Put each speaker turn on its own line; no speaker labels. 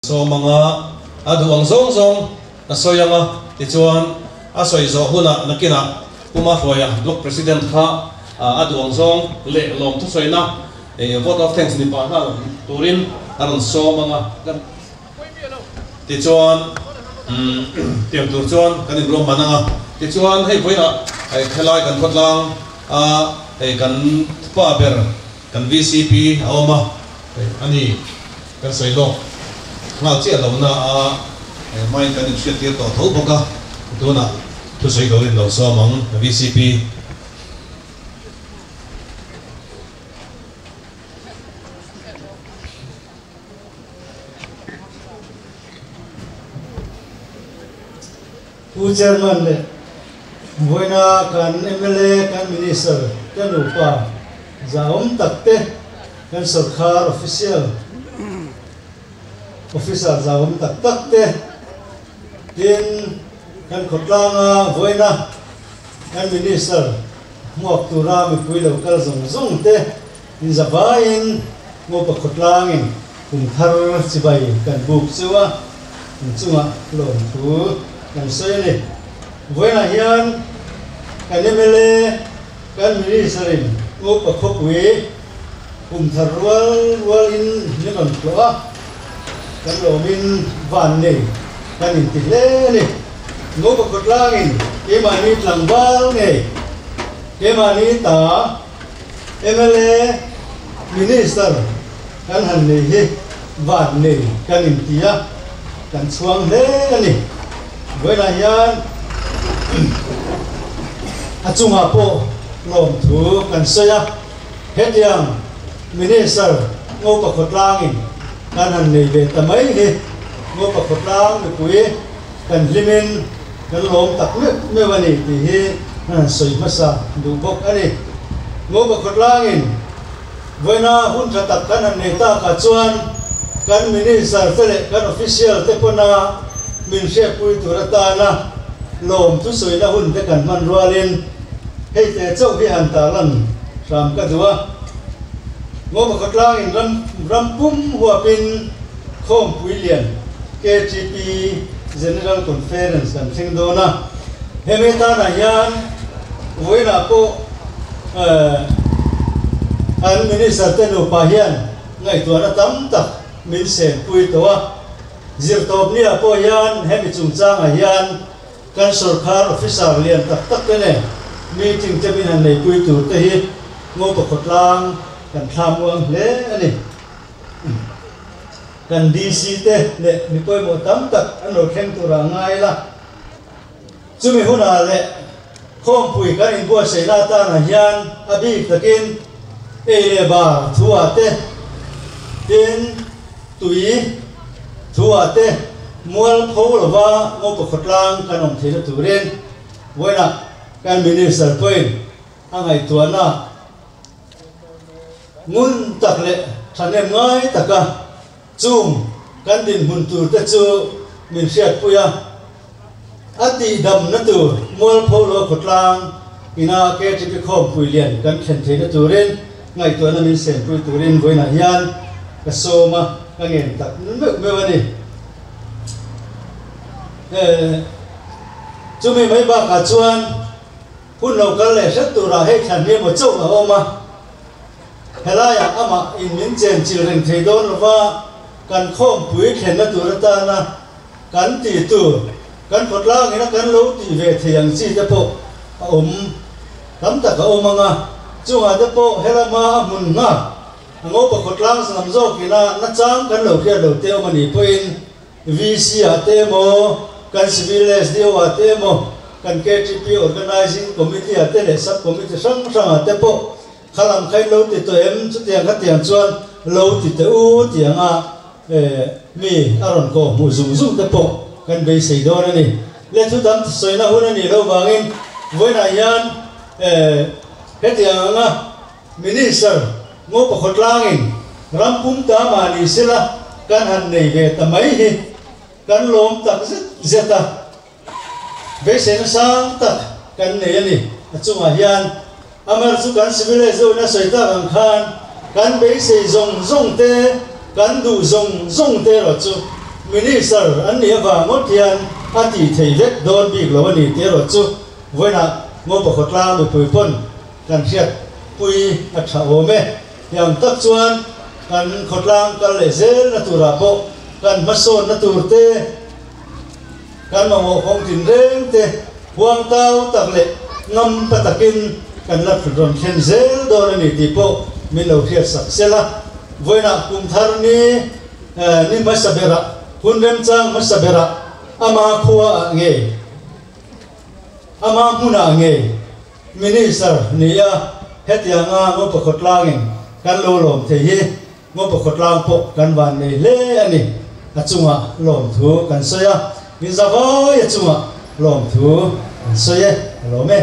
Sawm anga a duh ang zawng zawng a sawi anga, tichuan a sawi zawh hunah nakinah Pu Mahruaia Block President kha a duh ang zawng leh lawm thusawina vote of thanks ni pah nghal turin a rawn sawm anga kan tichuan tiang tur chuan kan inruahman anga, tichuan hei vawiinah helai kan khawtlang a hei kan pa ber kan VCP a awm a a ni. Kan sawi lawk nghal chiah lohna a hmain kan inhriattir tawh tho bawk a, tunah thusawi turin lo sawm ang vcp.
Pu Chairman leh vawiina kan mla, kan Minister te nupa zahawm tak te, kan sorkar official, officer zahawm tak tak te, tin kan khawtlanga vawiina kan Minister hmuak tura mipui lo kal zawng zawng te inzavaiin Ngopa khawtlangin kum thar chibai kan buk chu a, in chungah lawmthu kan sawi a ni. Vawiinah hian kan mla, kan Minister-in Ngopa khawpui kum thar rual rualin min rawn tlawh a, kan lawmin van nei kan inti hle a ni. Ngopa khawtlangin keimahni tlangval ngei, keimahni ta, Mla Minister kan han nei hi van nei kan inti a, kan chhuang hle a ni. Vawiinah hian a chungah pawh lawmthu kan sawi a, hetiang Minister Ngopa khawtlangin kan han nei ve ta mai hi Ngopa khawtlang mipui kan hlimin kan lawm tak meuh meuh a ni tih hi an han sawi hmasa duh bawk a ni. Ngopa khawtlangin vawiina hun tha tak kan han nei takah chuan kan Minister te leh kan Official te pawna min hriatpui tur atana lawm thusawina hun te kan hman rualin hei te chauh hi han tarlan hram ka duh a. Ngopa khawtlangin ram ram pum huapin Khawmpui lian KTP General Conference kan thleng dawn a, hemi tanah hian vawiinah pawh kan Minister te nupa hian ngaihtuahna tam tak min senpui tawh a, zirtawpniah pawh hian hemi chungchangah hian kan sorkar officer lian tak tak te nen meeting te min han neipui tur te hi Ngopa khawtlang kan thlam uang hle a ni. Kan DC te leh mi pawimawh tam tak an lo thleng tur ah ngai la. Chumi hunah leh khawmpui kan inbuatsaihna atanah hian a bik takin ei leh bar thu ah te, tin tui thu ah te mual pho lova Ngopa khawtlang kan awm theihna turin vawiinah kan Minister pawhin a ngaihtuahna Ngun tak leh thahnem ngai taka chung kan dinhmun tur te chu min hriatpui a, a tihdamna tur Mualpho Law khawtlang ina KTP khawmpui lian kan thlen theihna turin ngaihtuahna min senpui turin vawiinah hian ka sawm a, ka ngen tak meuh meuh a ni. Chumi mai bakah chuan. Hun lo kal leh hret turah hei thlan hi emaw chauh a awm a, helaiah amah in min chen chil reng thei dawn lova kan khawmpui thlenna tur atana kan tih tur, kan khawtlang ina kan lo tih ve thei ang chi te pawh a awm tam tak a awm ang a, chungah te pawh helama a hmun nghak a ngopa khawtlang lam zawk ina nachang kan lo hriat lo te awm a nih pawhin VC ah te emaw, kan Civil SDO ah te emaw, kan KTP Organising Committee ah te leh Sub Committee hrang hrang ah te pawh kha lam kha in lo ti tawh em? Chutiang kha tiang chuan lo ti teh u tih anga mi a rawn kawh hmuh zung zung te pawh kan beisei dawn a ni. Le thu tam sawina hun a nih loh vangin vawiinah hian hetiang anga Minister Ngopa khawtlangin ram pum ta mah ni sela kan han nei ve ta mai hi kan lawm tak zet zet a, beiseina sang tak kan nei a ni. A chungah hian Amar chu kan civil SO in a sawi tak ang khan kan beisei zawng zawng te, kan duh zawng zawng te erawh chu Minister an nih avang ngawt hian a tih theih vek dawn bik lo a ni tih erawh chu vawiinah Ngopa khawtlang mipui pawn kan hriat pui a tha awm e. Tiang tak chuan kan khawtlang kal leh zel na turah pawh kan hmasawnna tur te, kan mamawh kawng tinreng te huang tau tak leh ngam pa takin kan la rawn thlen zel dawn a ni tih pawh min lo hriat sak sel a. Vawiinah kum thar ni ni hmasa berah, hun remchang hmasa berah ama khua ah ngei, ama hmunah ngei Minister ni a, hetianga Ngopa khawtlangin kan lo lawm thei hi Ngopa khawtlang pawh kan van nei hle a ni. A chungah lawmthu kan sawi a, min zavai a chungah lawmthu kan sawi e, a lawm e.